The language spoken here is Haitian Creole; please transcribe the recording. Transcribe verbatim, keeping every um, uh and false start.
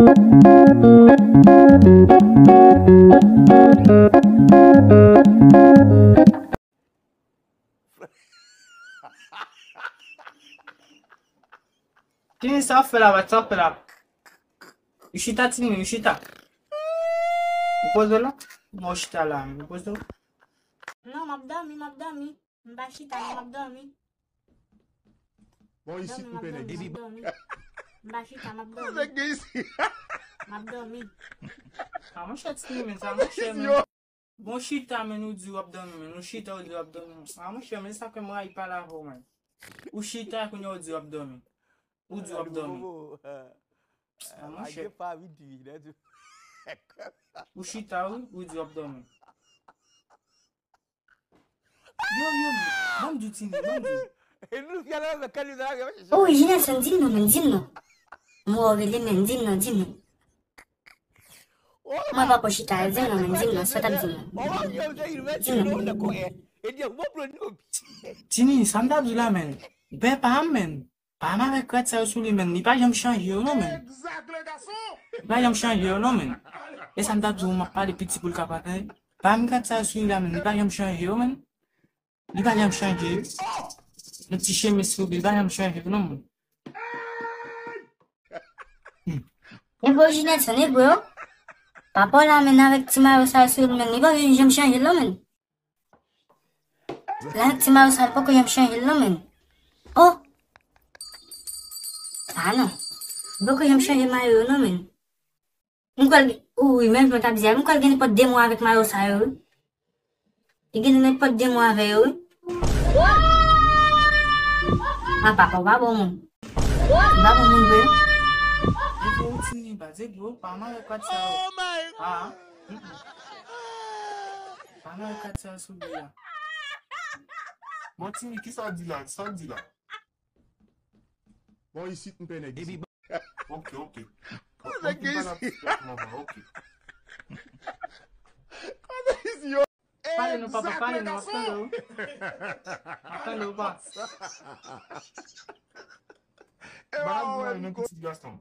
Tini, sa w ap fè la, bat, sa w ap fè la. Ou chita, Tini, ou chita. Ou poze w la? Non, ou chita la, ou poze w. Non, m ap dòmi, m ap dòmi. M pa chita, non, m ap dòmi. Bon, isit m pene. M ap dòmi. M pa chita, m ap dòmi. Nèg gen isi. M ap dòmi. A, monchè, Tini, men sa, monchè, men. Bon, chita, men, ou di w ap dòmi, men. Ou chita, ou di w ap dòmi. A, monchè, men sa fè m rayi pale avè w, men. Ou chita, kounye a ou di w ap dòmi. Ou di w ap dòmi. A, monchè. Ou chita, wi, ou di w ap dòmi. Yo, yo, men, ban m di w, Tini, ban m di w. Orijinal, sa, di m non, men, di m non. M wè w rele, men, di m non, di m non. Mwen pa ko chita, di m non, men, di m non, sa w t ap di m non. Di m non. Tini, sa m t ap di w la, men. Bè pa m, men. Pa m avèk rad sa yo sou li, men. Li pa janm chanje yo, non, men. Li pa janm chanje yo, non, men. E sa m t ap di w, m ap pale piti pou l ka pa tande. Pa m rad sa yo sou li la, men. Li pa janm chanje yo, men. Li pa janm chanje yo. Yon ti chemiz sou li, li pa janm chanje yo, non, men. Negro Jinèt, se negro yo. Papa w la, men, avèk ti mayo sa yo sou li, men. Li pa janm chanje l, non, men. La, ti mayo sa, li poko janm chanje l non, men. Oh! Ah non. Li poko janm chanje mayo yo non, men. M kwè l, wi, menm jan w t ap di a, m kwè l gen nenpòt de mwa avèk mayo sa yo, wi. Li gen nenpòt de mwa avè yo, wi. Ah, papa, w pa bon moun. Li pa bon moun vre. Epi ou Tini, pa di dlo, pa mare kat sa yo. Ah, mm-mm. Pa mare kat sa yo sou li a. Bon, Tini, kisa w di la? Sa w di la? Bon, isit, m pè nèg isit. Ok, ok. Kote ki isi? Kote ki isi yo? Pale nou, papa, pale nou, m ap tande w. M ap tande w, pa. Ba m di yon pitit gason.